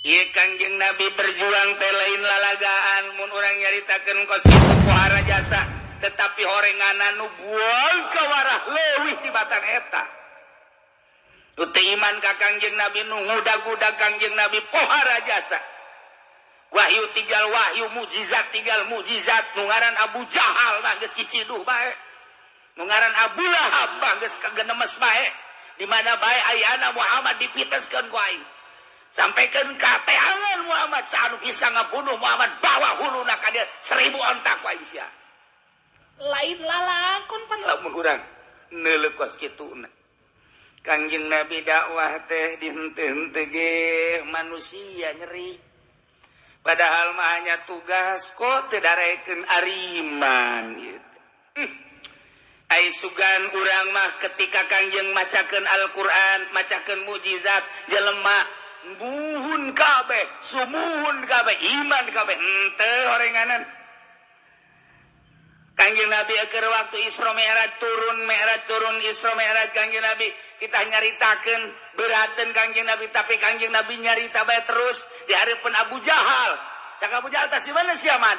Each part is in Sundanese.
Ieu Kangjeng Nabi berjuang teh lain lalagaan. Mun urang nyaritakeun kos kitu pohara jasa, tetapi horenganan nu buang kawarah leuwih tibatan eta. Nu teu iman ka Kangjeng Nabi, nu ngudag-udag Kangjeng Nabi, pohara jasa. Wahyu tinggal wahyu, mukjizat tinggal mukjizat. Nu ngaran Abu Jahal mah geus ciciduh bae, nu ngaran Abu Lahab mah geus kagenemes bae. Di mana bae ayana Muhammad dipiteskeun ku aing, sampaikan ka teangan Muhammad. Saanu bisa ngabunuh Muhammad, bawa huluna ka dia 1.000 onta ku aing sia. Lain lalakon pan lamun urang neuleuh kos kituna. Kangjeng Nabi dakwah teh dihenteu-henteu ge manusia nyeri, padahal mah hanya tugas kok teu darekeun ariman gitu. Ai sugan urang mah ketika Kangjeng macakeun Al-Qur'an, macakeun mukjizat, jelema muhun kabeh, sumuhun kabeh, iman kabeh. Henteu horenganan. Kangjeng Nabi keur waktu Isra Mi'raj turun, Mi'raj turun, Isra Mi'raj, Kangjeng Nabi kita nyaritakeun beraten Kangjeng Nabi, tapi Kangjeng Nabi nyarita bae terus di hareupeun Abu Jahal. Cak Abu Jahal, "Tas di mana sia, Man?"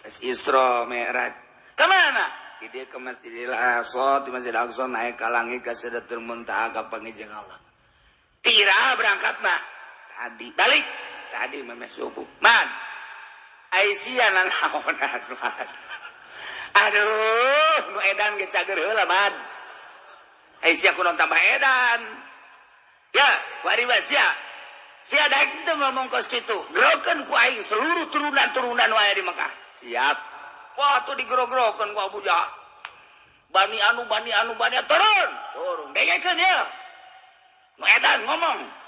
"Tas Isra Mi'raj." "Ka mana?" Di dieu ke Masjidil Aqsa, di Masjid Aqsa naik ka langit, ka Sidratul Muntaha, ka panggih Allah. "Tira berangkat mah?" "Tadi balik, tadi memeh subuh." "Man, ai sia nanaonan, Man?" "Aduh, nu edan ge cager heula, Man. Ai sia kunaon tambah edan ya? Wari mah sia sia daek teu ngomong kos kitu, gerokeun ku aing seluruh turunan-turunan wae di Mekah." "Siap." Wah, tuh digero-gerokeun ku Abu Jahal. Bani anu, bani anu, bani anu, turun turun, dengekeun ya, nu edan ngomong.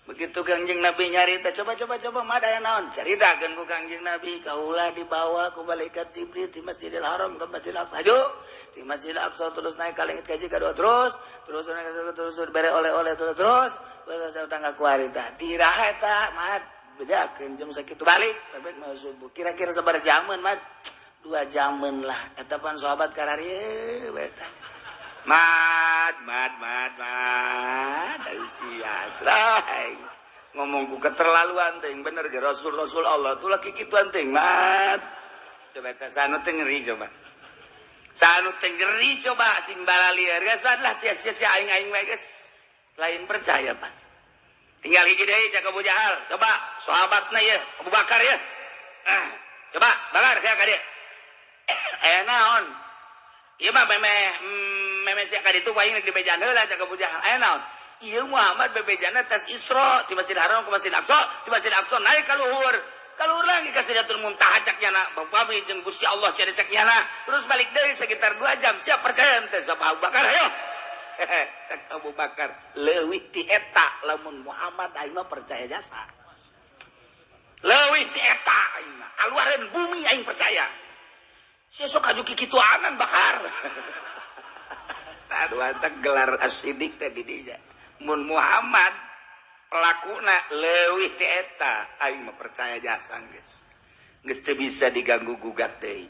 Begitu Kangjeng Nabi nyarita, "Coba, coba, coba, mada yang naon?" Ceritakan ku Kangjeng Nabi, kaulah dibawa ku malaikat Jibril di Masjidil Haram ke Masjidil Aqsa. Ayo, di Masjidil Aqsa terus naik ke langit kaji kedua, terus terus naik, terus terus bere oleh-oleh, terus terus terus tangga kuari tah. Tiraha eta, Mat? Bejakeun jam sakitu balik, bebek mau subuh. Kira-kira sabaraha jaman, Mat? 2 jaman lah. Eta pan sahabat kararieu eta. Mad, mad, mad, mad, sia ngomong ku keterlaluan ting. Bener ge Rasul Rasul Allah tuh lagi kituan ting, Mat. Coba teh sanu teh ngeri, coba sanu teh ngeri, coba sing balalieur geus lah tia sia sia aing aing mah geus lain percaya pan. Tinggal hiji deui, cak Abu Jahal, "Coba sahabatna ya, Abu Bakar ya. Ah, coba Bakar ka dieu." "Aya naon? Ieu mah memeh memeh sia ka ditu ku aing rek dibejaan heula," cak Abu Jahal. "Aya naon? Ieu Muhammad bebejana tas Isra di Masjid Haram ke Masjid Aqsa, di Masjid Aqsa naik ka luhur, ka luhur lagi ka Sidratul Muntaha, cak nyana bami jeung Gusti Allah cenah cak nyana, terus balik deui sekitar 2 jam. Siap percaya henteu?" Sama Abu Bakar, "Ayo." Cak Abu Bakar, "Leuwih ti eta lamun Muhammad, aing mah percaya jasa. Leuwih ti eta aing mah kaluareun bumi aing percaya. Sia sok aju kikituanan, Bakar." Aduh, antak gelar as-Siddiq teh di dinya. Mun Muhammad pelakuna leuwih ti eta, aing mah percaya jasa geus. Geus teu bisa diganggu gugat deui.